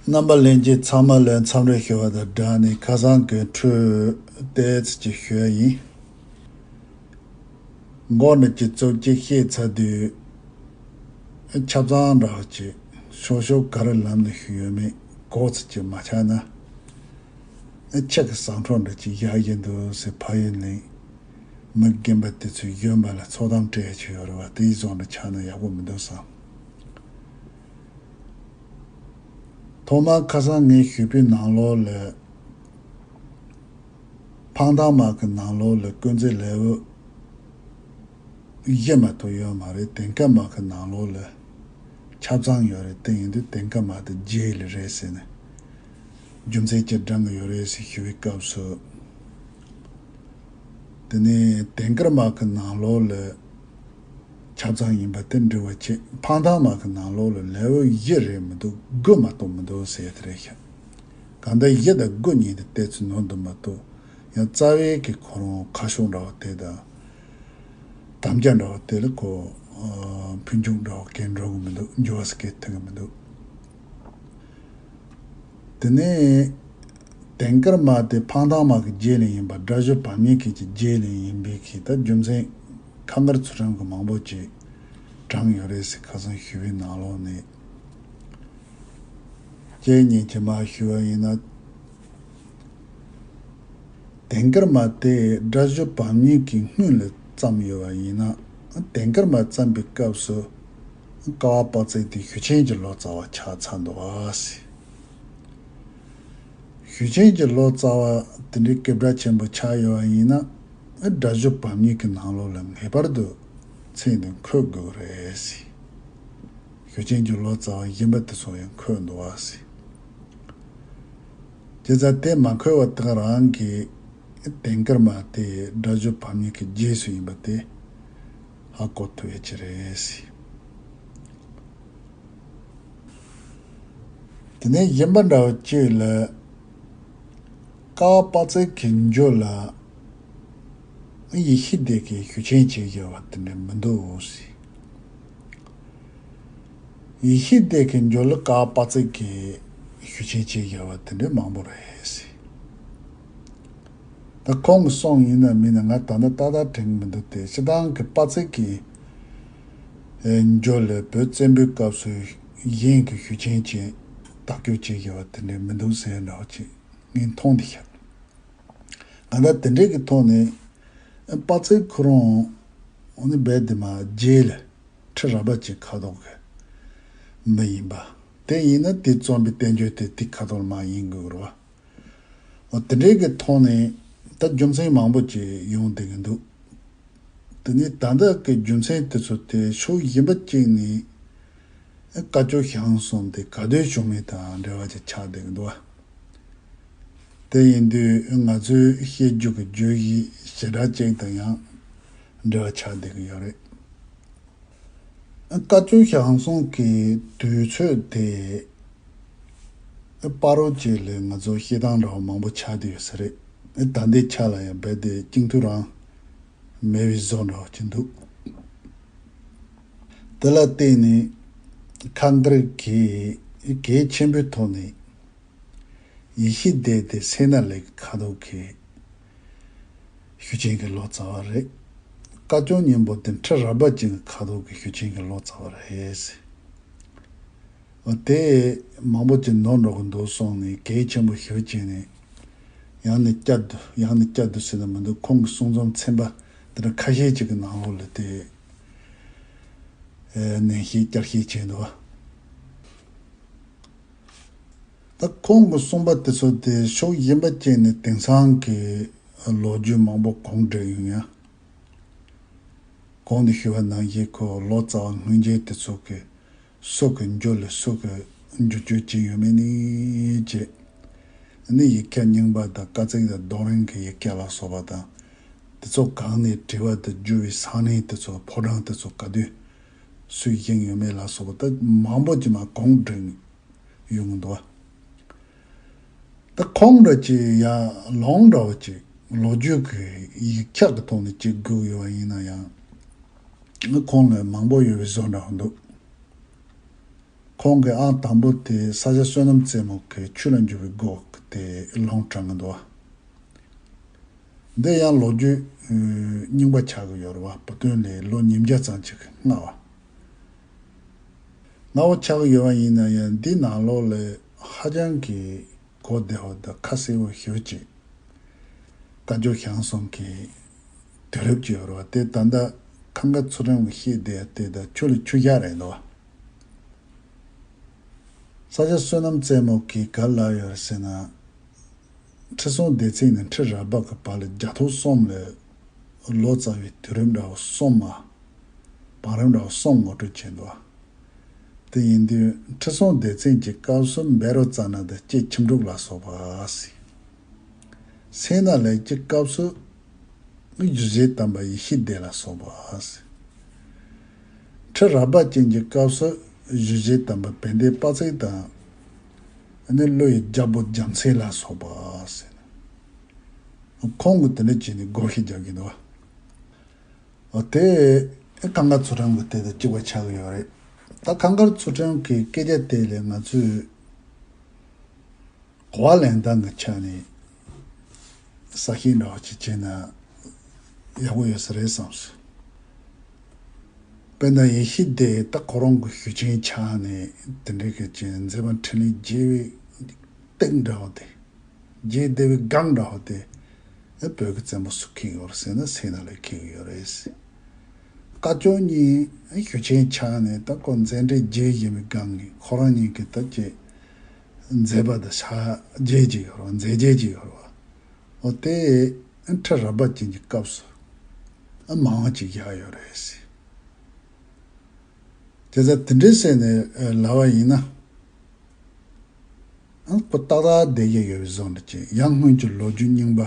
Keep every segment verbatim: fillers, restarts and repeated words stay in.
རྣམ་པ་ལྷན་རྒྱས་ཚང་མ་ལ་འཚམས་འདྲི་ཞུ་བ་དང་སྦྲགས་ནས། ཁ་སང་གི་འཕྲོས་ཏོག་ཙམ་ཅིག་ཞུ་ཡ་ཡིན། མགོ་ནས་ཀྱི་ཙོག་ཅིག་བཤད་ཚར་དུས། ཆབ་གཙང་འདྲ་བ་ཅིག་ཤོག་ཤོག་ག་རེ་ལམ་ནས་ཞུ་ཡོད་མེད་གོ་ཚ་ཅིག་མ་ཆགས་ན། ཁྱེད་ཀྱི་བསམ་ཚོར་འདྲ་ཅིག་ཡག་གི་འདུག་ཟེར། ཕ་ཡུལ་ནས་མི་རྒན་པ་དེ་ཚོས་གཞོན་པ་ལ་ཚོགས་གཏམ་སྤྲད་ཡ་ཅིག་ཡོད་རེད་བ། དེའི་བཟོ་འདྲ་ཆགས་ན་ཡག་པོ་མི་འདུག་བསམ། ཐོག་མར་ཁ་སང་ངས་ཞུས་པའི་ནང་ལོགས་ལ། འཕང་ཐང་དམག་གི་ནང་ལོགས་ལ་དཀོན་བརྩེགས་ལེའུ་བཞི་མ་གཏོགས་ཡོད་མ་རེད། དེང་སྐབས་དམག་གི་ནང་ལོགས་ལ་ཆབ་གཙང་ཡོད་རེད། དེ་ཡིན་དུས་དེང་སྐབས་དམག་དེ་རྗེས་ལ་རེད་ཟེར་ནས་རྒྱུ་མཚན་ཅིག་བགྲང་གི་ཡོད་རེད་ཟེར་ཞུ་བའི་སྐབས་སུ། དེ་ནས་དེང་སྐབས་དམག་གི་ནང་ལོགས་ལ་ཆབ་གཙང་ཡིན་པ་དེ་འདྲ་བ་བྱས། འཕང་ཐང་དམག་གི་ནང་ལོགས་ལ་ལེའུ་བཞི་རེད་མི་འདུག་དགུ་མ་གཏོགས་མི་འདུག་ཟེར་ཡ་དེ་རེད་ཤག་གང་ལྟར་བཞི་དང་དགུ་གཉིས་དེ་བལྟས་ཚུལ་ནོར་འདུག་མ་གཏོགས། ཡང་རྩ་བའི་གི་ཁོ་རང་ཁ་ཕྱོགས་འདྲ་བ་དེ་དང་། དམ་བཅའ་འདྲ་བ་དེ་ལ་ཁོ་ཕུན་སུམ་འདྲ་བ་གང་འགྲོ་གི་མི་འདུག་འགྱུར་བ་ཟེར་གི་ཐུག་གི་མི་འདུག་དེ་ནས་དེང་སྐབས་དམག་དེ་འཕང་ཐང་དམག་གི་རྗེས་ལ་ཡིན་པ། སྒྲ་སྒྱུར་བམ་ཉིད་ཀྱི་རྗེས་ལ་ཡིན་པའི་གི་ད་རྒྱུ་མཚན་ཁ་མཁར་ཚུལ་ཁྲིམས་ཀྱི་མང་པོ་ཅིག་དྲངས་ཡོད་རེད་ཟེར། ཁ་སང་ཞུས་པའི་ནང་ལོགས་ནས། ཁྱེད་ཉིད་ཀྱིས་མར་ཞུ་བ་ཡིན་ན། དེང་སྐབས་དམག་དེ་སྒྲ་སྒྱུར་བམ་ཉིད་ཀྱི་སྔོན་ལ་བརྩམས་ཡོད་པ་ཡིན་ན། དེང་སྐབས་དམག་བརྩམས་པའི་སྐབས་སུ་ཀ་བ་དཔག་ཚད་དེ་ཞུ་ཆེན་གྱི་ལོ་ཙཱ་བ་ཆགས་ཚར་འདུག་ཟེར། ཞུ་ཆེན་གྱི་ལོ་ཙཱ་བ་དེ་འདྲའི་སྐད་གྲགས་ཆེན་པོ་ཆགས་ཡོད་པ་ཡིན་ན། སྒྲ་སྒྱུར་བམ་ཉིད་ཀྱི་ནང་ལོགས་ལ་ངེས་པར་དུ་མཚན་དེ་འཁོད་དགོས་རེད་ཟེར། ཞུ་ཆེན་གྱི་ལོ་ཙཱ་བ་གཞན་པ་དེ་ཚོ་ཡང་འཁོད་འདུག་བ་ཟེར། བྱས་ཙང་དེ་མ་འཁོད་པ་དེ་ག་རང་གིས་དེང་སྐབས་དམག་དེ་སྒྲ་སྒྱུར་བམ་ཉིད་ཀྱི་རྗེས་སུ་ཡིན་པ་དེ་ཧ་གོ་ཐུབ་ཡ་ཅིག་རེད་ཟེར། དེ་ནས་གཞན་པ་འདྲ་བ་གཅིག་ལ། ཀ་བ་དཔག་ཚད་ཀྱི་མཇུག་ལ། ཡེ་ཤེས་སྡེ་གི་ཞུ་ཆེན་བྱས་ཡོད་པ་དེ་འདྲ་མི་འདུག་ཟེར། ཡེ་ཤེས་སྡེ་གི་མཇུག་ལ་ཀ་བ་དཔག་ཚད་ཀྱི་ཞུ་ཆེན་བྱས་ཡོད་པ་དེ་འདྲ་མང་པོ་རེད་ཟེར། ད་ཁོང་གི་གསུང་ཡིན་ན་མིན་ན་ང་ད་ལྟ་ཏག་ཏག་དྲན་གྱི་མི་འདུག་སྟེ། སྤྱིར་བཏང་གི་དཔག་ཚད་ཀྱི་མཇུག་ལ་བོད་བཙན་པོའི་སྐབས་སུ་གཞན་གྱི་ཞུ་ཆེན་བྱས་དག་སྐྱོར་བྱས་ཡོད་པ་དེ་འདྲ་མི་འདུག་ཟེར་འདྲ་བ་ཅིག་ངས་མཐོང་བསྡད་ཤག་གང་ལྟར་དེ་འདྲའི་གི་ཐོག་ནས་དཔག་ཚད་ཁོ་རང་འོ་ནི་རྦད་དེ་མར་རྗེས་ལ་ཁྲི་རལ་པ་ཅན་ཁ་དོག་གི་མི་ཡིན་པ། དེ་ཡིན་ན་དེ་རྩོམ་པའི་བསྟན་བཅོས་དེ་དེ་ཁ་དོག་མར་ཡིན་དགོས་རེད་བ། འོ་དེ་འདྲའི་གི་ཐོག་ནས་ད་རྒྱུ་མཚན་མང་པོ་ཅིག་ཡོང་བསྡད་ཀྱི་འདུག་དེ་ནས་ད་ལྟ་གི་རྒྱུ་མཚན་དེ་ཚོ་དེ་ཕྱོགས་གཞན་པ་གཅིག་ནས་བཀའ་བརྒྱུད་ཞང་གསུམ་དེ་ག་དུས་བྱུང་མིན་དང་འབྲེལ་བ་ཅིག་ཆགས་བསྡད་ཀྱི་འདུག་བ། དེ་ཡིན་དུས་ང་ཚོའི་བཤད་རྒྱུད་ཀྱི་བརྗོད་གཞི་ཞེ་དྲག་ཅིག་དང་ཡང་འབྲེལ་བ་ཆགས་བསྡད་ཀྱི་ཡོད་རེད། བཀའ་བརྒྱུད་ཞང་གསུམ་གྱི་དུས་ཚོད་དེ་བར་དུ་ཅིག་ལ་ང་ཚོ་བཤད་སྟངས་འདྲ་བ་མང་པོ་ཆགས་བསྡད་ཡོད་ས་རེད། ད་ལྟའི་ཆ་ལ་ཡང་རྦད་དེ་གཅིག་མཐུན་རང་མེད་པའི་བཟོ་འདྲ་བ་ཅིག་འདུག་དེ་ལ་བརྟེན་ནས་ཁ་མཁར་གྱིས་གལ་ཆེན་པོའི་ཐོག་ནས་ཡེ་ཤེས་སྡེ་དེ་སད་ན་ལེགས་ཁ་དོག་གི་ཞུ་ཆེན་གྱི་ལོ་ཙཱ་བ་རེད། བཀའ་བརྒྱུད་སྙིང་པོ་དེ་ཁྲི་རལ་པ་ཅན་གྱི་ཁ་དོག་གི་ཞུ་ཆེན་གྱི་ལོ་ཙཱ་བ་རེད། འོ་དེ་མང་པོ་ཅིག་ནོར་འགྲོ་གི་འདུག་གསུངས་ནས་གལ་ཆེན་པོ་ཞེ་པོ་བྱས་ནས་ཡང་ནས་བསྐྱར་དུ་ཡང་ནས་བསྐྱར་དུ་ཟེར་ན་མི་འདུག་ཁོང་གི་གསུང་རྩོམ་ཚན་པ་དེ་འདྲ་ཁ་ཤས་ཅིག་གི་ནང་ལོགས་ལ་དེ་ནན་བཤད་བསྐྱར་བཤད་བྱས་འདུག་ད་ཁོང་གི་གསུངས་པ་དེ་ཚོ་དེ་ཕྱོགས་གཞན་པ་ཅིག་ནས་དེང་སང་གི་ལོ་རྒྱུས་མང་པོ་གོང་འགྲིལ་ཡོང་ཡ། གོང་དུ་ཞུས་པ་ནང་བཞིན་ཁོ་ལོ་ཙཱ་བ་སྔོན་ཆད་དེ་ཚོ་གི་སུ་གི་མཇུག་ལ་སུ་གི་འགྱུར་བཅོས་བྱས་ཡོད་མེད་ནི་བཅས། ནི་ཡིག་ཆ་རྙིང་པ་དང་དཀའ་ཚེགས་དང་རྡོ་རིང་གི་ཡིག་ཆ་ལ་སོགས་པ་དང་། དེ་ཚོ་གང་ནས་བྲིས་པ་དང་བསྒྱུར་བའི་ས་གནས་དེ་ཚོ་ཕོ་བྲང་དེ་ཚོ་ག་དུས་སུས་བཞེངས་ཡོད་མེད་ལ་སོགས་པ་ད་མང་པོ་ཅིག་མར་གོང་འགྲིལ་ཡོང་གི་འདུག་བ། ད་ཁོང་འདྲ་ཅིག་ཡང་ལོང་འདྲ་བ་ཅིག་ལོ་རྒྱུས་ཀྱི་ཡིག་ཆ་གི་ཐོག་ནས་ཅིག་སྒུག་ཡོད་པ་ཡིན་ན་ཡང་ཁོང་ལ་མང་པོ་ཡོད་པའི་བཟོ་འདྲ་བ་འདུག་ཁོང་གི་ཨང་དང་པོ་དེ་ས་སྐྱ་བསོད་ནམས་རྩེ་མོ་གི་ཆོས་ལ་འཇུག་པའི་སྒོ་དེ་ལུང་དྲངས་ཀྱི་འདུག་འདི་ཡང་ལོ་རྒྱུས་རྙིང་པ་ཆགས་ཀྱི་ཡོད་རེད་བ། བུ་སྟོན་ལས་ལོ་ཉིས་བརྒྱ་ཙམ་ཅིག་སྔ་བ། སྔ་བ་ཆགས་ཀྱི་ཡོད་པ་ཡིན་ན་ཡང་འདི་ནང་ལོགས་ལ་ཧ་ཅང་གི་གོ་བདེ་བ་དང་ཁ་གསལ་བོ་ཞེ་པོ་ཅིག་བཀའ་བརྒྱུད་ཞང་གསུམ་གྱི་དུས་རབས་ཀྱི་ཡོད་རེད་བ། དེ་ད་ལྟ་ཁམས་དཀར་ཚུལ་ཁྲིམས་ཀྱིས་བཤད་བསྡད་དེ་དང་ཆོས་ལ་ཆོས་ཆ་རེད་འདུག་ས་སྐྱ་བསོད་ནམས་རྩེ་མོ་གིས་ག་རེ་ལབ་ཡོད་རེད་ཟེར་ན། ཁྲི་སྲོང་ལྡེ་བཙན་ནས་ཁྲི་རལ་པ་གི་བར་ལ་རྒྱ་ཐོ་གསུམ་ལ་ལོ་ཙཱ་བའི་དུས་རིམ་འདྲ་བོ་གསུམ་མ། བང་རིམ་འདྲ་བོ་གསུམ་ངོ་སྤྲོད་བྱས་འདུག་དེ་ཡིན་དུས་ཁྲི་སྲོང་ལྡེ་བཙན་གྱི་སྐབས་སུ་བཻ་རོ་ཙ་ན་དང་ལྕེ་ཁྱི་འབྲུག་ལ་སོགས་པ་ཟེར། སད་ན་ལེགས་ཀྱི་སྐབས་སུ་ཡུལ་བཞི་དམ་པ་ཡེ་ཤེས་སྡེ་ལ་སོགས་པ་ཟེར། ཁྲི་རལ་པ་ཅན་གྱི་སྐབས་སུ་ཡུལ་བཞི་དམ་པ་བན་དེ་དཔལ་བརྩེགས་དང་། ཨ་ནི་ཀླུ་ཡི་རྒྱལ་པོ་རྒྱལ་མཚན་ལ་སོགས་པ་ཟེར། ཁོང་གིས་དེ་འདྲ་བྱས་ནས་བགོ་བཤའ་རྒྱག་གི་འདུག་འོ་དེ་ཁམས་དཀར་ཚུལ་ཁྲིམས་ཀྱི་དེ་དང་གཅིག་པ་ཆགས་ཀྱི་ཡོད་རེད། ད་ཁམས་དཀར་ཚུལ་ཁྲིམས་ཀྱི་སྐད་ཆ་དེ་ལས་ང་ཚོས་གོ་བ་ལེན་སྟངས་ཀྱི་ཆ་ནས་གསལ་བཤད་འདྲ་བོ་ཅིག་བྱས་ན་ཡག་པོ་ཡོད་ས་རེད་བསམ་སོང་། དཔེར་ན་ཡེ་ཤེས་སྡེ་ད་ཁོ་རང་གི་ཞུ་ཆེན་ཆགས་ནས་དེ་འདྲའི་གི་ཅན་མཛད་པ་འཕྲིན་ལས་རྒྱས་པའི་སྟེགས་འདྲ་བོ་དེ། རྒྱས་བསྡད་པའི་སྒང་འདྲ་བོ་དེ། ཨེ་བོད་ཀྱི་བཙན་པོ་སུ་འཁེལ་ཡོད་རེད་ཟེར་ན་སད་ན་ལེགས་འཁེལ་གྱི་ཡོད་རེད། སྐ་ཅོག་གཉིས་ཞུ་ཆེན་ཆགས་ནས་ད་ཁོ་མཛད་འཕྲིན་རྒྱས་བཞིན་པའི་སྒང་གི་ཁོ་རང་གཉིས་ཀྱི་ད་ཀྱི་མཛད་པ་དང་ཕྱག་རྗེས་ཀྱི་ཡོད་རེད་བ། མཛད་རྗེས་ཀྱི་ཡོད་རེད་བ། འོ་དེ་ཁྲི་རལ་པ་ཅན་གྱི་སྐབས་སུ་ཨ་མང་བ་ཅིག་བཞག་ཡོད་རེད་ཟེར། དེ་ཚོ་དེ་འདྲའི་ཟེར་ནས་ལབ་པ་ཡིན་ན། ཨ་ཁོ་ཏག་ཏག་བསྡད་ཀྱི་ཡོད་པའི་བཟོ་འདྲ་ཅིག་ཡང་སྔོན་གྱི་ལོ་རྒྱུས་རྙིང་པ།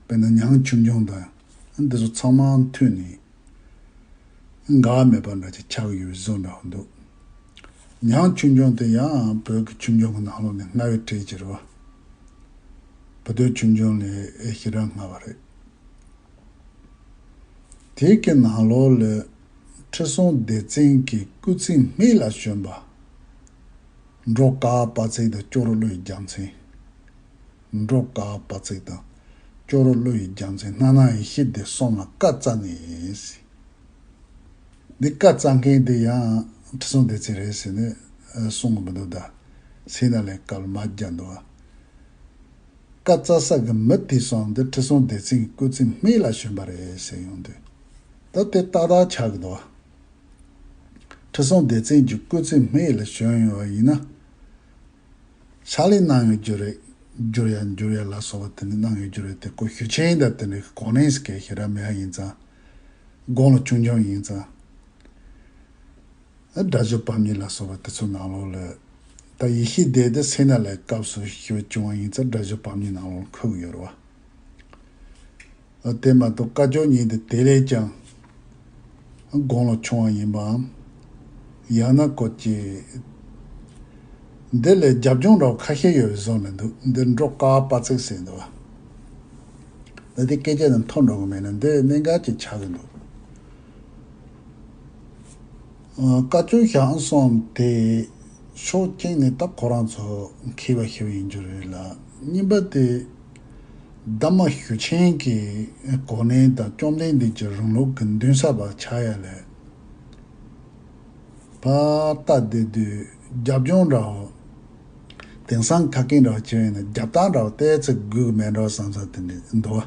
དཔེར་ན་ཉང་ཆོས་འབྱུང་དང་འདི་ཚོ་ཚང་མ་མཐུད་ནས་འགལ་མེད་པ་འདྲ་ཅིག་ཆགས་ཡོད་པའི་བཟོ་འདྲ་འདུག་ཉང་ཆོས་འབྱུང་དེ་ཡང་བོད་ཀྱི་ཆོས་འབྱུང་གི་ནང་ལོགས་ནས་སྔ་བའི་གྲས་ཅིག་རེད་བ། བོད་ཆོས་འབྱུང་ལས་ཞེ་དྲག་སྔ་བ་རེད། དེ་གི་ནང་ལོགས་ལ་ཁྲི་སྲོང་ལྡེ་བཙན་གྱི་སྐུ་ཚེ་སྨད་ལ་བྱོན་པ། འབྲོག་དཀར་དཔལ་བརྩེགས་དང་ཅོག་རོ་ཀླུ་ཡི་རྒྱལ་མཚན། འབྲོག་དཀར་དཔལ་བརྩེགས་དང་ཅོག་རོ་ཀླུ་ཡི་རྒྱལ་མཚན་སྣ་ནམ་ཡེ་ཤེས་སྡེ་གསུམ་ལ་བཀའ་སྩལ་ནས། འདི་བཀའ་སྩལ་མཁན་དེ་ཡང་ཁྲི་སྲོང་ལྡེ་བཙན་རེད་ཟེར་ནས་གསུང་གི་མི་འདུག་ད་སད་ན་ལེགས་སྐབས་ལ་མ་བརྒྱབ་འདུག་བ། བཀའ་སྩལ་ས་གི་མི་དེ་སོང་དེ་ཁྲི་སྲོང་ལྡེ་བཙན་གྱི་སྐུ་ཚེ་སྨད་ལ་བྱོན་པ་རེད་ཟེར་ཡོང་དུས། ད་དེ་ཏག་ཏག་ཆགས་ཀྱི་འདུག་ཁྲི་སྲོང་ལྡེ་བཙན་གྱི་སྐུ་ཚེ་སྨད་ལ་བྱོན་ཡོང་བ་ཡིན་ན། ཕྱག་ལས་གནང་ཡོད་རྒྱུ་རེད། འགྱུར་ཡ་འགྱུར་ཡ་ལ་སོགས་པ་དེ་འདྲ་གནང་ཡོད་རྒྱུ་རེད་དེ་ཁོ་ཞུ་ཆེན་དང་དེ་འདྲའི་གོ་གནས་སྐད་ཞེ་དྲག་མེད་ཡ་ཡིན་ཙང་། དགུང་ལོ་ཆུང་ཆུང་ཡིན་ཙང་། སྒྲ་སྒྱུར་བམ་གཉིས་ལ་སོགས་པ་དེ་ཚོའི་ནང་ལོགས་ལ། ད་ཡེ་ཤེས་སྡེ་དེ་སད་ན་ལེགས་སྐབས་སུ་ཞུ་བྱུང་བ་ཡིན་ཙང་སྒྲ་སྒྱུར་བམ་གཉིས་ནང་ལོགས་འཁོད་ཡོད་རེད་བ། དེ་མ་གཏོགས་བཀའ་བརྒྱུད་གཉིས་དེ་དེ་ལས་ཀྱང་དགུང་ལོ་ཆུང་བ་ཡིན་པའམ། ཡང་ན་ཁོ་ཀྱི་འདི་ལས་རྒྱབ་ལྗོངས་འདྲ་བོ་ཁ་ཤས་ཡོད་པའི་བཟོ་ནས་འདུག་འདི་འབྲོག་དཀར་དཔལ་བརྩེགས་ཟེར་འདུག་བ། ད་དེ་སྐད་ཆ་ནི་མཐོ་འགྲོ་གི་མེད་ན་འདི་གནད་འགག་ཅིག་ཆགས་ཀྱི་འདུག་བཀའ་བརྒྱུད་ཞང་གསུམ་དེ་ཕྱོགས་གཅིག་ནས་ད་ཁོ་རང་ཚོ་མཁས་པ་ཞེ་པོ་ཡིན་རྒྱུ་རེད་ལ། གཉིས་པ་དེ་གདམས་པ་ཞུ་ཆེན་གྱི་གོ་གནས་དང་བཅོམ་ལྡན་འདས་ཀྱི་རིང་ལུགས་ཀྱི་འདུན་ས་བ་ཆགས་ཡ་ལས། ཕར་ལྟ་བསྡད་དུས་རྒྱབ་ལྗོངས་འདྲ་བོ། དེང་སང་ཁ་སྐད་འདྲ་བོ་བྱས་ན་རྒྱབ་རྟགས་འདྲ་བོ་ཏོག་ཙམ་དགོས་ཀྱི་མེད་འགྲོ་བསམ་ས་དེ་འདྲ་འདུག་བ།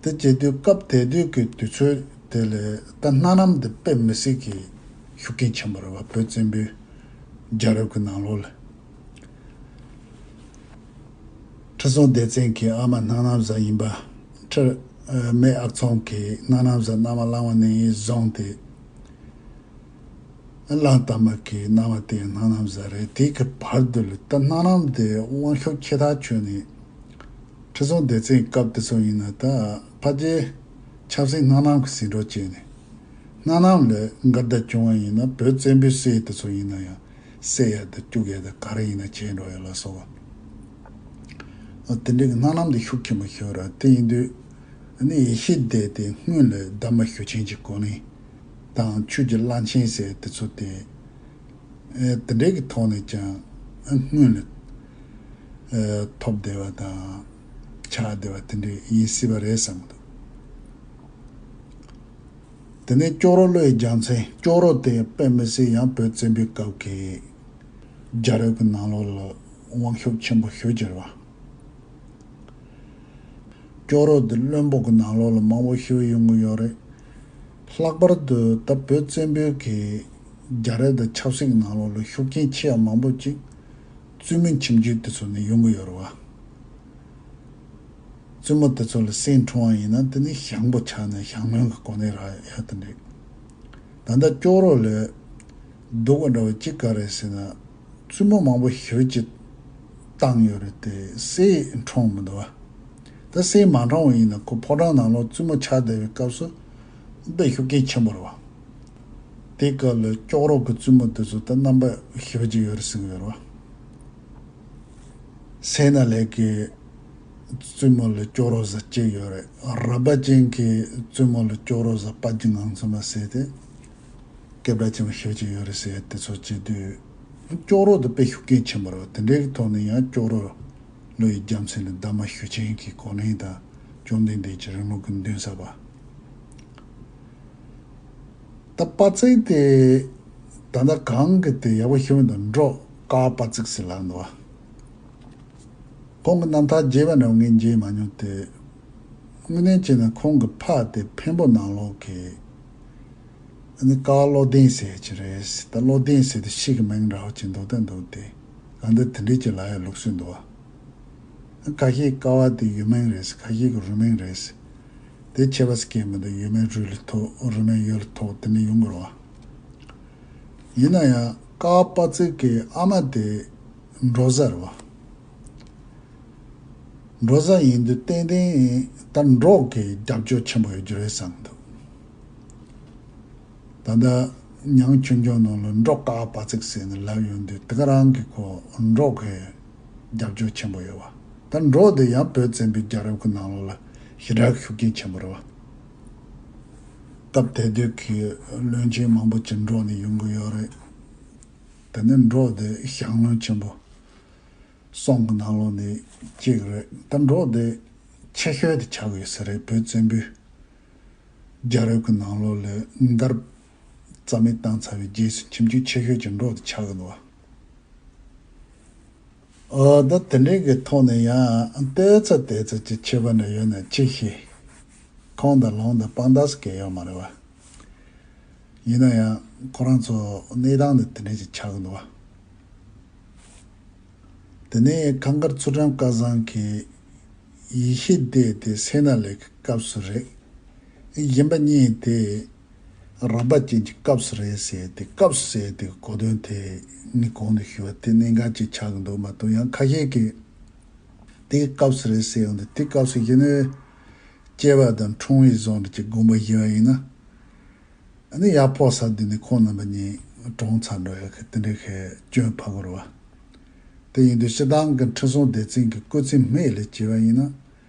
དེ་བྱེད་དུས་སྐབས་དེ་དུས་ཀྱི་དུས་ཚོད་དེ་ལས་ད་སྣ་ནམ་དེ་དཔེ་མི་སྲིད་ཀྱི་ཤུགས་རྐྱེན་ཆེན་པོ་རེད་བ། བོད་བཙན་པོའི་རྒྱལ་རབས་ཀྱི་ནང་ལོགས་ལ། ཁྲི་སྲོང་ལྡེ་བཙན་གྱི་ཨ་མ་སྣ་ནམ་བཟའ་ཡིན་པ། ཁྲི་སྨད་ཨག་ཚོམ་གྱི་སྣ་ནམ་བཟའ་མནའ་མ་གླང་བ་ནས་བཟུང་སྟེ། གླང་དར་མ་གི་མནའ་མ་དེ་སྣ་ནམ་བཟའ་རེད། དེ་གི་བར་དུ་ལ་ད་སྣ་ནམ་དེ་དབང་ཤུགས་ཆེ་ཐག་ཆོད་ནས། ཁྲི་སྲོང་ལྡེ་བཙན་སྐབས་དེ་ཚོ་ཡིན་ན་ད་ཕལ་ཆེར་ཆབ་སྲིད་སྣ་ནམ་གི་ཟིན་འགྲོ་བྱས་ནས། སྣ་ནམ་ལ་འགལ་ཟླ་བྱུང་བ་ཡིན་ན་བོད་བཙན་པོའི་སྲས་དེ་ཚོ་ཡིན་ན་ཡང་བསད་ཡ་དང་སྐྱུག་ཡ་དང་ག་རེ་ཡིན་ན་བྱས་འགྲོ་ཡ་ལ་སོགས་པ། དེ་འདྲའི་སྣ་ནམ་དེ་ཤུགས་ཆེན་པོ་ཤོར་ར། དེ་ཡིན་དུས་ཨ་ནི་ཡེ་ཤེས་སྡེ་དེ་སྔོན་ལ་གདམས་པ་ཞུ་ཆེན་གྱི་གོ་གནས་དང་ཆོས་ཀྱི་བླ་ཆེན་ཟེར་དེ་ཚོ་དེ་ ཨེ་དེ་འདྲའི་གི་ཐོག་ནས་ཀྱང་ཨེ་སྔོན་ལ་ཨེ་ཐོབ་བསྡད་པ་དང་ཆགས་བསྡད་པ་དེ་འདྲ་ཡིན་སྲིད་པ་རེད་བསམ་གི་འདུག་དེ་ནས་ཅོག་རོ་བློ་ཡི་རྒྱལ་མཚན། ཅོག་རོ་དེ་དཔེ་མི་སྲིད་ཡང་བོད་བཙན་པོའི་སྐབས་ཀྱི་རྒྱལ་རབས་ཀྱི་ནང་ལོགས་ལ་དབང་ཤུགས་ཆེན་པོ་ཞེ་པོ་ཅིག་རེད་བ། ཅོག་རོ་འདི་བློན་པོ་གི་ནང་ལོགས་ལ་མང་པོ་ཞིག་ཡོང་གི་ཡོད་རེད། ལྷག་པར་དུ་ད་བོད་བཙན་པོའི་གི་རྒྱལ་རབས་དང་ཆབ་སྲིད་ཀྱི་ནང་ལོགས་ལ་ཤུགས་རྐྱེན་ཆེ་བ་མང་པོ་ཅིག་བཙུན་མོའི་ཁྱིམ་རྒྱུད་དེ་ཚོ་ནས་ཡོང་གི་ཡོད་རེད་བ། བཙུན་མོ་དེ་ཚོ་ལ་སྲས་འཁྲུངས་པ་ཡིན་ན་དེ་ནི་ཞང་པོ་ཆགས་ནས་ཞང་བློན་གྱི་གོ་གནས་རག་ཡ་དེ་འདྲ། ད་ལྟ་ཅོག་རོ་ལ་སྡུག་པ་འདྲ་བ་ཅིག་ག་རེ་ཟེར་ན། བཙུན་མོ་མང་པོ་ཞེ་པོ་ཅིག་བཏང་ཡོད་རེད་དེ། སྲས་འཁྲུངས་མི་འདུག་བ། ད་སྲས་མ་འཁྲུངས་པ་ཡིན་ན་ཁོ་ཕོ་བྲང་ནང་ལོགས་བཙུན་མོ་ཆགས་བསྡད་པའི་སྐབས་སུ་དཔེ་ཤུགས་རྐྱེན་ཆེན་པོ་རེད་བ། དེ་སྐབས་ལ་ཅོག་རོ་གི་བཙུན་མོ་དེ་ཚོ་ད་རྣམ་པ་ཞེ་པོ་ཅིག་ཡོད་རེད་ཟེར་གྱི་ཡོད་རེད་བ། སད་ན་ལེགས་ཀྱི་བཙུན་མོ་ལ་ཅོག་རོ་ཟེར་གཅིག་ཡོད་རེད། རབ་པ་ཅན་གྱི་བཙུན་མོ་ལ་ཅོག་རོ་ཟེར་དཔལ་གྱི་ངང་ཚུལ་མ་ཟེར་ཏེ། སྐད་གྲགས་ཆེན་པོ་ཞེ་པོ་ཅིག་ཡོད་རེད་ཟེར་དེ་ཚོ་བྱེད་དུས། ཅོག་རོ་དེ་དཔེ་ཤུགས་རྐྱེན་ཆེན་པོ་རེད། དེ་འདྲའི་གི་ཐོག་ནས་ཡང་ཅོག་རོ་བློ་ཡི་རྒྱལ་མཚན་ལ་གདམས་པ་ཞུ་ཆེན་གྱི་གོ་གནས་དང་བཅོམ་ལྡན་འདས་ཀྱི་རིང་ལུགས་ཀྱི་མདུན་སར་བ། ད་དཔའ་རྩལ་དེ་ད་ལྟ་གང་གི་དེ་ཡག་པོ་ཤེས་མི་འདུག་འབྲོག་ཀ་དཔའ་རྩལ་ཟེར་ལབ་འདུག་བ། ཁོང་གི་རྣམ་ཐར་རྒྱས་པ་འདྲ་བོ་ངས་མཇལ་མ་མྱོང་སྟེ། དངོས་གནས་བྱས་ན་ཁོང་གི་ཕ་དེ་འཕན་པོ་ནང་ལོགས་ཀྱི་ཨ་ནི་ཀ་བ་བློ་ལྡན་ཟེར་གྱི་རེད། ད་བློ་ལྡན་ཟེར་དེ་ཤིང་གི་མིང་འདྲ་བོ་ཅིག་འདུག་ད་འདུག་སྟེ། གང་འདི་དེ་འདྲས་ཀྱི་ལབ་ཡ་ལུགས་སྲོལ་འདུག་བ། ཁ་ཤས་ཀ་བ་དེ་ཡུལ་མིང་རེད། ཁ་ཤས་ཀྱི་རུས་མིང་རེད། དེ་ཁྱད་པར་སྐད་མི་འདུག་ཡུལ་མིང་རུས་ལ་ཐོགས། རུས་མིང་ཡུལ་ལ་ཐོགས། དེ་ནས་ཡོང་དགོས་རེད་བ། ཡིན་ན་ཡང་ཀ་བ་དཔའ་རྩལ་གྱི་ཨ་མ་དེ་འབྲོག་བཟའ་རེད་བ། འབྲོག་བཟའ་ཡིན་དུས་ཏན་ཏན་ད་འབྲོག་གི་རྒྱབ་སྐྱོར་ཆེན་པོ་ཡོད་རྒྱུ་རེད་བསམ་གྱི་འདུག་ད་ལྟ་ཉང་ཆོས་འབྱུང་ནང་ལ་འབྲོག་ཀ་བ་དཔའ་རྩལ་ཟེར་ནས་ལབ་ཡོང་དུས་དེ་ག་རང་གི་ཁོ་འབྲོག་གི་རྒྱབ་སྐྱོར་ཆེན་པོ་ཡོད་བ། ད་འབྲོག་དེ་ཡང་བོད་བཙན་པོའི་རྒྱལ་རབས་ཀྱི་ནང་ལོགས་ལ་ཞེ་དྲག་ཤུགས་རྐྱེན་ཆེན་པོ་རེད་བ། སྐབས་དེ་དུས་ཀྱི་བློན་ཆེན་མང་པོ་ཅིག་འབྲོག་ནས་ཡོང་གི་ཡོད་རེད། དེ་ནས་འབྲོག་དེ་ཞང་བློན་ཆེན་པོ་གསུམ་གྱི་ནང་ལོགས་ནས་གཅིག་རེད། ད་འབྲོག་དེ་ཆེ་ཤོས་དེ་ཆགས་ཀྱི་ཡོད་ས་རེད། བོད་བཙན་པོའི་རྒྱལ་རབས་ཀྱི་ནང་ལོགས་ལ་མདའ་རྩ་མེད་བཏང་ཚར་བའི་རྗེས་སུ་ཁྱིམ་རྒྱུད་ཆེ་ཤོས་ཀྱི་འབྲོག་དེ་ཆགས་ཀྱི་འདུག་བ། ཨོ་ད་དེ་འདྲའི་གི་ཐོག་ནས་ཡང་ལྟོས་ཚ་ལྟོས་ཚ་ཅིག་ཆད་པ་འདྲ་ཡོད་ན་ཅི་ཤེས། ཁོང་དང་ལུང་དང་དཔང་རྟགས་སུ་གལ་ཡོད་མ་རེད་བ། ཡིན་ན་ཡང་ཁོ་རང་ཚོ་གནས་སྟངས་འདི་དེ་འདྲ་ཅིག་ཆགས་ཀྱི་འདུག་བ། དེ་ནས་ཁང་དཀར་ཚུལ་ཁྲིམས་སྐལ་བཟང་གིས་ཡེ་ཤེས་སྡེ་དེ་སད་ན་ལེགས་ཀྱི་སྐབས་སུ་རེད། གཞན་པ་གཉིས་དེ་རབ་པ་ཅན་གྱི་སྐབས་སུ་རེད་ཟེར་ཏེ། སྐབས་སུ་ཟེར་དེ་གོ་དོན་དེ་ངས་གོང་དུ་ཞུས་པ་དེ་གནད་འགག་ཅིག་ཆགས་ཀྱི་འདུག་མ་གཏོགས། ཡང་ཁ་ཤས་ཀྱིས་དེ་སྐབས་སུ་རེད་ཟེར་ཡོང་དུས། དེ་སྐབས་སུ་གཞི་ནས་སྐྱེས་པ་དང་འཁྲུངས་པའི་བཟོ་འདྲ་ཅིག་དགོངས་པ་བཞེས་པ་ཡིན་ན། ཨ་ནི་ཡར་ཕོག་ས་འདི་ནས་ཁོང་རྣམ་པ་གཉིས་གྲོངས་ཚར་འགྲོ་ཡ་གི་དེ་འདྲའི་གི་སྐྱོན་ཕོག་གི་རེད་བ། དེ་ཡིན་དུས་སྤྱིར་བཏང་གི་ཁྲི་སྲོང་ལྡེ་བཙན་གྱི་སྐུ་ཚེ་སྨད་ལ་བྱས་པ་ཡིན་ན།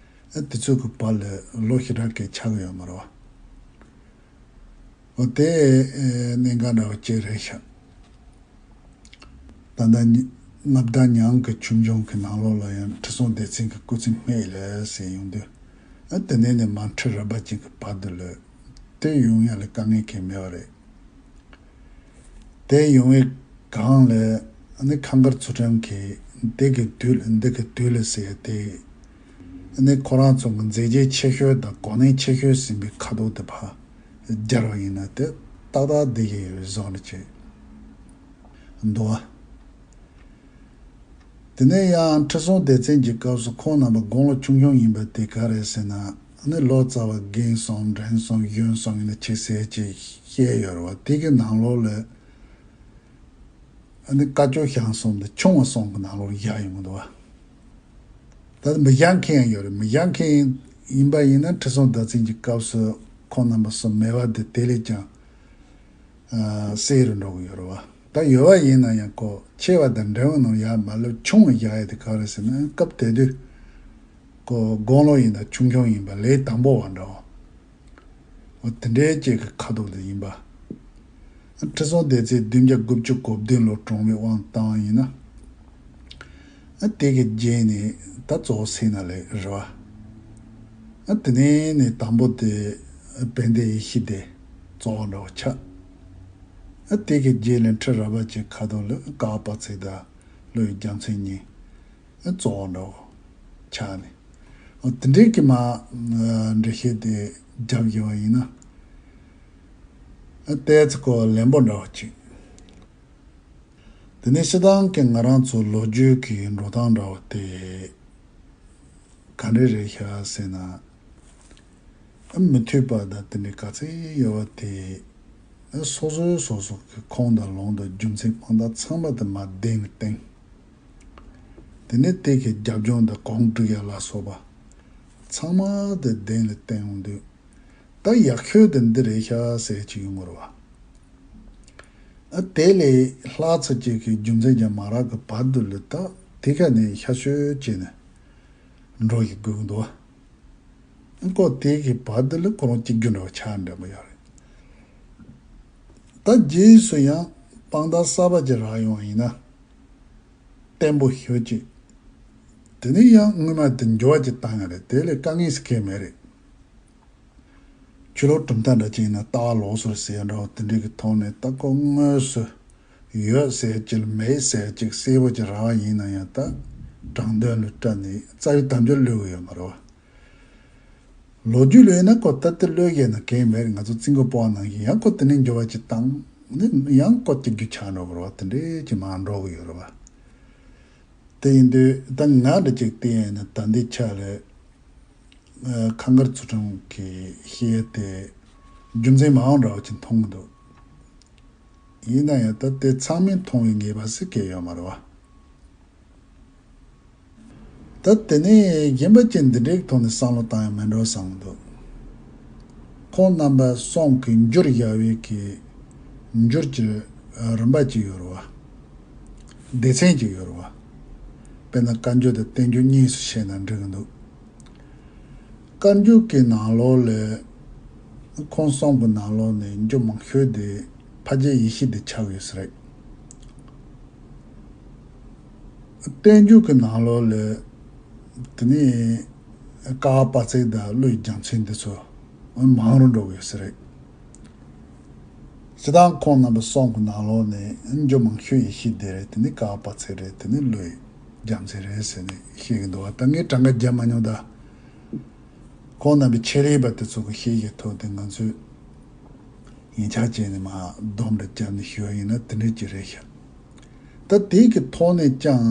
ཨ་དེ་ཚོ་གི་བར་ལ་ལོ་ཞེ་དྲག་གི་ཆགས་ཀྱི་ཡོད་མ་རེད་བ། འོ་དེ་ཨེ་གནད་འགག་འདྲ་བོ་ཅིག་རེད་ཤག་ད་ལྟ་ཉི་མངའ་བདག་ཉང་གི་ཆོས་འབྱུང་གི་ནང་ལོགས་ལ་ཡང་ཁྲི་སྲོང་ལྡེ་བཙན་གྱི་སྐུ་ཚེ་སྨད་ལ་ཟེར་ཡོང་དུས། ཨ་དེ་ནས་ནི་མར་ཁྲི་རལ་པ་ཅན་གྱི་བར་དུ་ལ་དེ་ཡོང་ཡ་ལ་དཀའ་ངལ་གང་ཡང་མེད་པ་རེད། དེ་ཡོང་བའི་སྒང་ལ་ཨ་ནི་ཁང་དཀར་ཚུལ་ཁྲིམས་ཀྱིས་འདི་གི་དུས་ལ་འདི་གི་དུས་ལ་ཟེར་ཏེ། ཨ་ནི་ཁོ་རང་ཚོ་གི་མཛད་རྗེས་ཆེ་ཤོས་དང་གོ་གནས་ཆེ་ཤོས་ཟིན་པའི་ཁ་དོག་དེ་ཕར་སྦྱར་བ་ཡིན་ན་དེ་ཏག་ཏག་བསྡད་ཀྱི་ཡོད་པའི་བཟོ་འདྲ་ཅིག་འདུག་བ། དེ་ནས་ཡང་ཁྲི་སྲོང་ལྡེ་བཙན་གྱི་སྐབས་སུ་ཁོང་རྣམ་པ་དགུང་ལོ་ཆུང་ཆུང་ཡིན་པ་དེ་ག་རེད་ཟེར་ན། ཨ་ནི་ལོ་ཙཱ་བ་རྒན་གསུམ་འབྲིང་གསུམ་གཞོན་གསུམ་ཡིན་ན་ཆེ་ཟེར་ཅིག་བཤད་ཡོད་རེད་བ། དེ་གི་ནང་ལོགས་ལ་ཨ་ནི་བཀའ་ཆོས་ཞང་གསུམ་དང་ཆུང་བ་གསུམ་གི་ནང་ལོགས་ལ་བཞག་ཡོང་གི་འདུག་བ། ད་མི་བཞག་མཁན་ཡང་ཡོད་རེད། མི་བཞག་མཁན་ཡིན་པ་ཡིན་ན་ཁྲི་སྲོང་ལྡེ་བཙན་གྱི་སྐབས་སུ་ཁོང་རྣམ་པ་གསུམ་མེད་པ་དེ་དེ་ལས་ཀྱང་ཨ་གསལ་རུ་འགྲོ་གི་ཡོད་རེད་བ། ད་ཡོད་པ་ཡིན་ན་ཡང་ཁོ་ཆེ་བ་དང་འབྲིང་བ་ནང་ཡར་མ་སླེབས། ཆུང་བ་བཞག་ཡ་དེ་ག་རེ་ཟེར་ན། སྐབས་དེ་དུས་ཁོ་དགུང་ལོ་ཡིན་ན་ཆུང་ཆུང་ཡིན་པ། ལས་དང་པོ་བ་འདྲ་བ། འོ་དེ་འདྲའི་ཅིག་གི་ཁ་དོག་དེ་ཡིན་པ། ཁྲི་སྲོང་ལྡེ་བཙན་བདུན་བརྒྱ་དགུ་བཅུ་གོ་བདུན་ལོར་གྲོངས་པའི་དབང་བཏང་བ་ཡིན་ན། དེ་གི་རྗེས་ནས་ད་གཙོ་བོ་སད་ན་ལེགས་རེད་བ། དེ་ནས་ནས་དང་པོ་དེ་དཔལ་ལྡན་ཡེ་ཤེས་སྡེ་གཙོ་བོ་འདྲ་བོ་ཆགས། དེ་གི་རྗེས་ལ་ཁྲི་རལ་པ་ཅན་ཁ་ཐོག་ལ་ཀ་པ་ཚེ་དང་ཀླུ་ཡི་རྒྱལ་མཚན་གཉིས། གཙོ་བོ་འདྲ་བོ་ཆགས་ནས། འོ་དེ་འདྲའི་གི་མ་འགྲེལ་བཤད་དེ་རྒྱབ་ཡོད་པ་ཡིན་ན། ཏོག་ཙམ་ཀོ་ལན་པོ་འདྲ་བོ་ཅིག་དེ་ནས་སྤྱིར་བཏང་གི་ང་རང་ཚོ་ལོ་རྒྱུས་ཀྱི་འགྲོ་སྟངས་འདྲ་བོ་དེ་ག་འདྲ་རེད་ཤག་ཟེར་ན། མི་མཐུན་པ་དང་དེ་འདྲའི་ག་ཚད་ཡོད་པ་དེ། སོ་སོའི་སོ་སོ་གི་ཁུངས་དང་ལུང་དང་རྒྱུ་མཚན་དཔང་རྟགས་ཚང་མ་དེ་མར་གདན་ལ་བཏིང་། དེ་ནས་དེ་གི་རྒྱབ་ལྗོངས་དང་གོང་བསྒྲིགས་ཡ་ལ་སོགས་པ་ཚང་མ་དེ་གདན་ལ་བཏིང་ཡོང་དུས། ད་ཡག་ཤོས་དེ་འདི་རེད་ཤག་ཟེར་གྱི་ཡོང་གི་རེད་བ། ཨ་དེ་ལས་ལྷག་ཙམ་ཅིག་གི་རྒྱུ་མཚན་ཀྱང་མ་རག་གི་བར་དུ་ལ་ད་དེ་ག་ནས་ཤ་ཤོད་བྱས་ནས་འགྲོ་ཡི་དགོས་ཀྱི་འདུག་བ། ཨ་ཀོ་དེ་གི་བར་དུ་ལ་ཁོ་རང་གཅིག་གྱུར་འདྲ་བ་ཆགས་འདྲ་མོ་ཡོད་རེད། ད་རྗེས་སུ་ཡང་དཔང་རྟགས་གསར་པ་ཅིག་རག་ཡོང་བ་ཡིན་ན། བརྟན་པོ་ཞུ་ཅིག་དེ་ནས་ཡང་སྔོན་མ་དེ་འགྱུར་བ་ཅིག་བཏང་ཡ་རེད། དེ་ལས་དཀའ་ངལ་ཞིག་གང་མེད་རེད། ཆོས་ལུགས་གྲུབ་མཐའ་འདྲ་ཅིག་ཡིན་ན་ལྟ་བ་ལོགས་སུ་ཟེར་འདྲ་བོ་དེ་འདྲའི་གི་ཐོག་ནས་ད་ཁོ་དངོས་སུ་ཡོད་ཟེར་ཅིག་མེད་ཟེར་ཅིག་གསལ་པོ་ཅིག་རག་པ་ཡིན་ན་ཡང་ད་དྲང་དོན་ལ་སྤྲད་ནས་རྩ་བའི་དམ་བཅའ་བློས་གི་ཡོད་མ་རེད་བ། ལོ་རྒྱུས་ལ་ཡིན་ན་ཁོ་ད་ལྟ་བློས་གི་ན་གང་མེད། ང་ཚོ་རྩིས་འགོ་སྤོ་བ་ནང་བཞིན་ཡང་ཁོ་དེ་ནས་འགྱུར་བ་ཅིག་བཏང་ནས་ཡང་ཁོ་གཅིག་གྱུར་ཆགས་འགྲོ་གི་རེད་བ། དེ་འདྲའི་ཅིག་མར་འགྲོ་གི་ཡོད་རེད་བ། དེ་ཡིན་དུས་ད་ང་འདྲ་ཅིག་བལྟས་ཡིན་ན་ད་འདི་ཆ་ལ། ཨ་ཁ་མཁར་ཚུལ་ཁྲིམས་ཀྱི་བཤད་དེ་རྒྱུ་མཚན་མང་འདྲ་བ་ཅིག་མཐོང་གི་འདུག་ཡིན་ན་ཡང་ད་དེ་ཚང་མས་མཐོང་བའི་ངེས་པ་ཟིག་གང་ཡང་ཡོད་མ་རེད་བ། ད་དེ་ནས་གཞན་པ་ཅིག་འདི་འདྲའི་ཐོག་ནས་བསམ་བློ་བཏང་ཡང་མེད་འགྲོ་བསམ་གི་འདུག་ཁོང་རྣམ་པ་གསུམ་གྱིས་འགྱུར་བཞག་པའི་གི་འགྱུར་གྱི་རིམ་པ་ཅིག་ཡོད་རེད་བ། སྡེ་ཚན་ཅིག་ཡོད་རེད་བ། དཔེར་ན་བཀའ་འགྱུར་དང་བསྟན་འགྱུར་གཉིས་སུ་བཤད་ན་འགྲིག་གི་འདུག་བཀའ་འགྱུར་གྱི་ནང་ལོགས་ལས་ཁོང་གསུམ་གྱི་ནང་ལོགས་ནས་འགྱུར་མང་ཤོས་དེ་ཕ་རྒྱལ་ཡེ་ཤེས་སྡེ་ཆགས་ཡོད་ས་རེད། བསྟན་འགྱུར་གྱི་ནང་ལོགས་ལས་དེ་ནས་ཀ་པ་ཚེ་དང་ཀླུ་ཡི་རྒྱལ་མཚན་འདི་ཚོ་མང་རུ་འགྲོ་གི་ཡོད་ས་རེད། སྤྱིར་བཏང་ཁོང་རྣམ་པ་གསུམ་གྱི་ནང་ལོགས་ནས་འགྱུར་མང་ཤོས་ཡེ་ཤེས་སྡེ་རེད། དེ་ནས་ཀ་པ་ཚེ་རེད། དེ་ནས་ཀླུ་ཡི་རྒྱལ་མཚན་རེད་ཟེར་ནས་བཤད་ཀྱི་འདུག་བ། ད་ངས་གྲངས་ཀ་རྒྱབ་མ་མྱོང་། ད་ཁོང་རྣམ་པའི་ཆེད་ལས་པ་དེ་ཚོ་གི་བཤད་ཀྱི་ཐོག་དེ་ང་ཚོས་ཡིན་ཆགས་བྱས་ནས་མར་སྡོམ་འདྲ་བརྒྱབ་ནས་ཞུ་བ་ཡིན་ན་དེ་འདྲ་ཅིག་རེད་ཤག་ད་དེའི་གི་ཐོག་ནས་ཀྱང་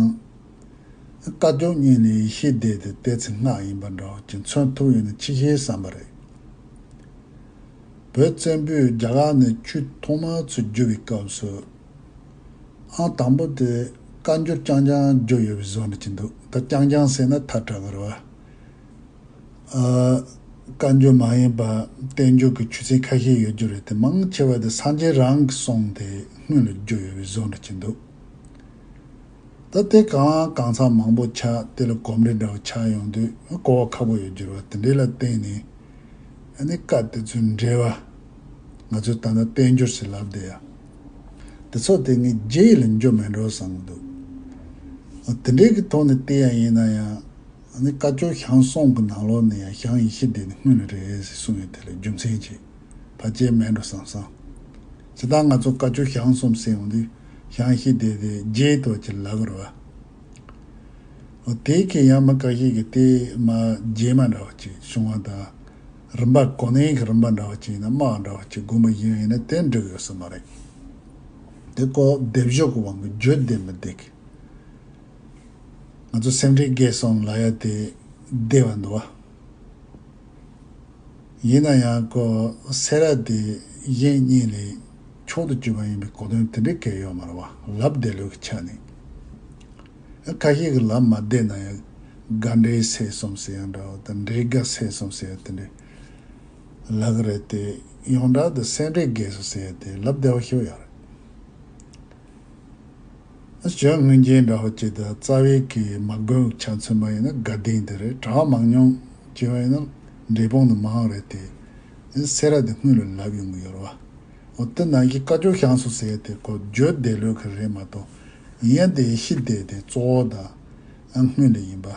བཀའ་བརྒྱུད་གཉིས་ལས་ཡེ་ཤེས་སྡེ་དེ་ཏོག་ཙམ་སྔགས་ཡིན་པ་འདྲ་བོ་ཅིག་མཚོན་ཐུབ་ཡོད་ན་ཅི་ཤེས་བསམ་པ་རེད། བོད་བཙན་པོས་རྒྱ་གར་ནས་ཆོས་ཐོག་མ་ཚུར་བསྒྱུར་བའི་སྐབས་སུ། ཨང་དང་པོ་དེ་བཀའ་འགྱུར་རྐྱང་རྐྱང་བསྒྱུར་ཡོད་པའི་བཟོ་འདྲ་ཅིག་འདུག་ད་རྐྱང་རྐྱང་ཟེར་ན་ཐལ་དྲགས་ཀྱི་རེད་བ། ཨ། བཀའ་འགྱུར་མ་ཡིན་པ་བསྟན་འགྱུར་གྱི་ཆོས་ཚན་ཁ་ཤས་ཡོད་རྒྱུ་རེད་དེ། མང་ཆེ་བ་དེ་སངས་རྒྱས་རང་གིས་གསུངས་ཏེ་སྔོན་ལ་བསྒྱུར་ཡོད་པའི་བཟོ་འདྲ་ཅིག་འདུག་ད་དེ་གང་ལ་གང་འཚམ་མང་པོ་ཆགས། དེ་ལ་གོམས་འདྲིས་འདྲ་བོ་ཆགས་ཡོང་དུས་གོ་བ་ཁག་པོ་ཡོད་རྒྱུ་རེད་བ། དེ་འདྲའི་ལ་བརྟེན་ནས་ཨ་ནི་བཀའ་དེ་ཚོའི་འགྲེལ་པ། ང་ཚོས་ད་ལྟ་བསྟན་འགྱུར་ཟེར་ལབ་བསྡད་ཡ། དེ་ཚོ་དེ་ངས་རྗེས་ལ་འགྱུར་མེད་འགྲོ་བསམ་གྱི་འདུག་དེ་འདྲའི་གི་ཐོག་ནས་བལྟས་ཡ་ཡིན་ན་ཡང་། ཨ་ནི་བཀའ་བརྒྱུད་ཞང་གསུམ་གྱི་ནང་ལོགས་ནས་ཡང་ཞང་ཡེ་ཤེས་སྡེ་ནི་སྔོན་ལ་རེད་ཟེར་གསུངས་ཡོད། དེ་ལ་རྒྱུ་མཚན་ཅིག་ཕལ་ཆེར་མེད་འགྲོ་བསམ་སོང་། ཇི་ལྟར་ང་ཚོ་བཀའ་བརྒྱུད་ཞང་གསུམ་ཟེར་ཡོང་དུས་ཞང་ཡེ་ཤེས་སྡེ་དེ་རྗེས་ཐོག་ཅིག་ལབ་ཀྱི་རེད་བ། འོ་དེའི་གི་ཡང་མི་ཁ་ཤས་ཀྱིས་དེ་མ་རྗེས་མ་འདྲ་བ་ཅིག་བྱུང་བ་དང་། རིམ་པ་གོ་གནས་ཀྱི་རིམ་པ་འདྲ་བ་ཅིག་ཡིན་ན་དམག་འདྲ་བ་ཅིག་དགོངས་པ་ཡིན་ཡིན་ན་དེ་འགྲིག་ཡོད་ས་མ་རེད། དེ་ཀོ་སྡེབ་སྦྱོར་གྱི་དབང་གིས་བརྗོད་བདེ་མི་བདེ་གི། ང་ཚོ་སེམས་ཁྲལ་རྒྱས་སོང་ལབ་ཡ་དེ་བདེ་བ་འདུག་བ། ཡིན་ན་ཡང་ཁོ་སེ་ར་དེ་གཞན་གཉིས་ལས་མཆོག་ཏུ་གྱུར་པ་ཡིན་པའི་གོ་དོན་དེ་འདྲའི་གང་ཡང་ཡོད་མ་རེད་བ། ལབ་བདེ་ལོས་ཀྱི་ཆ་ནས། ཁ་ཤས་ཀྱིས་ལབ་མ་བདེ་ན་ཡང་དགའ་འབྲས་སེ་གསུམ་ཟེར་ཡང་འདྲ་བ་དང་། འབྲས་དགའ་སེ་གསུམ་ཟེར་ཡང་དེ་འདྲའི་ལབ་ཀྱི་རེད་དེ། ཡོངས་གྲགས་དུ་སེ་འབྲས་དགའ་སོ་ཟེར་ཡང་དེ་ལབ་བདེ་བ་ཞིག་ཡོད་རེད། གཞོན་ངན་རྒྱན་འདྲ་བོ་ཅིག་དང་རྩ་བའི་གི་མ་དགོས་ཆ་མཚོན་པ་ཡིན་ན་དགའ་ལྡན་དེ་རེད། གྲྭ་བ་མང་ཉུང་བྱས་པ་ཡིན་ན་འབྲས་སྤུངས་དེ་མང་རེད་དེ། སེ་ར་དེ་སྔོན་ལ་ལབ་ཡོང་གི་ཡོད་རེད་བ། འོ་དེ་ནང་གི་བཀའ་བརྒྱུད་ཞང་གསུམ་ཟེར་དེ་ཁོ་བརྒྱུད་འདས་ལོས་ཀྱི་རེད་མ་གཏོགས། ཡིན་ཡང་དེ་ཡེ་ཤེས་སྡེ་དེ་གཙོ་བོ་དང་སྔོན་ལ་ཡིན་པ།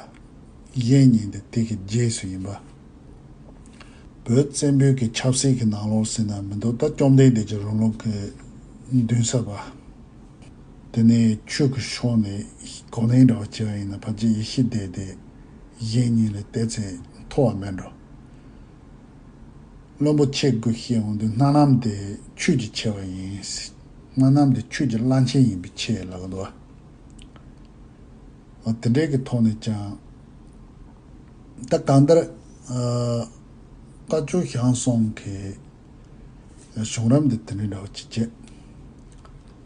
གཞན་གཉིས་དེ་དེ་གི་རྗེས་སུ་ཡིན་པ། བོད་བཙན་པོའི་གི་ཆབ་སྲིད་ཀྱི་ནང་ལོགས་ཟེར་ན་མི་འདུག་ད་བཅོམ་ལྡན་འདས་ཀྱི་རང་ལུགས་ཀྱི་འདུན་ས་པ། དེ་ནས་ཆོས་ཀྱི་ཕྱོགས་ནས་གོ་གནས་འདྲ་བ་བྱས་པ་ཡིན་ན་ཕལ་ཆེར་ཡེ་ཤེས་སྡེ་དེ་གཞན་གཉིས་ལས་ཏོག་ཙམ་མཐོ་བ་མེད་འགྲོ། བློན་པོ་ཆེ་དགུ་བཤད་འོང་དུས་སྣ་ནམ་དེ་ཆོས་ཀྱི་ཆེ་བ་ཡིན། སྣ་ནམ་དེ་ཆོས་ཀྱི་བླ་ཆེན་ཡིན་པའི་ཆེད་ལབ་ཀྱི་འདུག་བ། དེ་འདྲའི་གི་ཐོག་ནས་ཀྱང་། ད་གང་ལྟར། བཀའ་བརྒྱུད་ཞང་གསུམ་གི་གཞུང་རབས་འདི་དེ་འདྲའི་འདྲ་བ་ཅིག་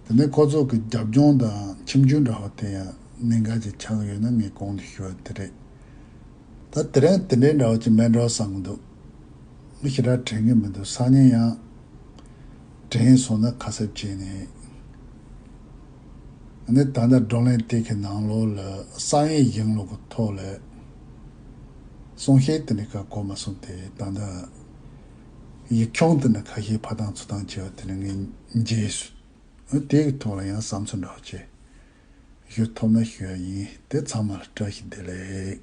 བྱས། དེ་ནས་ཁོ་ཚོ་གི་རྒྱབ་ལྗོངས་དང་ཁྱིམ་རྒྱུད་འདྲ་བ་དེ་ཡང་གནད་འགག་ཅིག་ཆགས་ཡོད་ན་ངས་གོང་དུ་ཞུ་བ་དེ་རེད། ད་དེ་རིང་དེ་འདྲའི་འདྲ་བ་ཅིག་མེད་འགྲོ་བསམ་གི་འདུག་མི་ཞེ་དྲག་དྲན་གི་མི་འདུག་སང་ཉིན་ཡང་དྲན་སོང་ན་ཁ་གསབ་བྱས་ནས། ཨ་ནི་ད་ལྟ་བགྲོ་གླེང་དེ་གི་ནང་ལོགས་ལ་གསང་བའི་ཡིག་ལོག་གི་ཐོག་ལ་གསུང་བཤད་དེ་འདྲ་གོ་མ་སོང་སྟེ། ད་ལྟ་ཡིག་ཆུང་དེ་འདྲ་ཁ་ཤས་ཕབ་སྟངས་ཚུར་བཏང་བྱས་པ་དེ་འདྲ་ངས་མཇལ་སོང་། ཨ་དེ་གི་ཐོག་ལ་ཡང་བསམ་ཚུལ་འདྲ་བ་ཅིག་ཞུ་ཐུབ་ན་ཞུ་ཡ་ཡིན། དེ་ཚང་མ་ལ་བཀྲ་ཤིས་བདེ་ལེགས།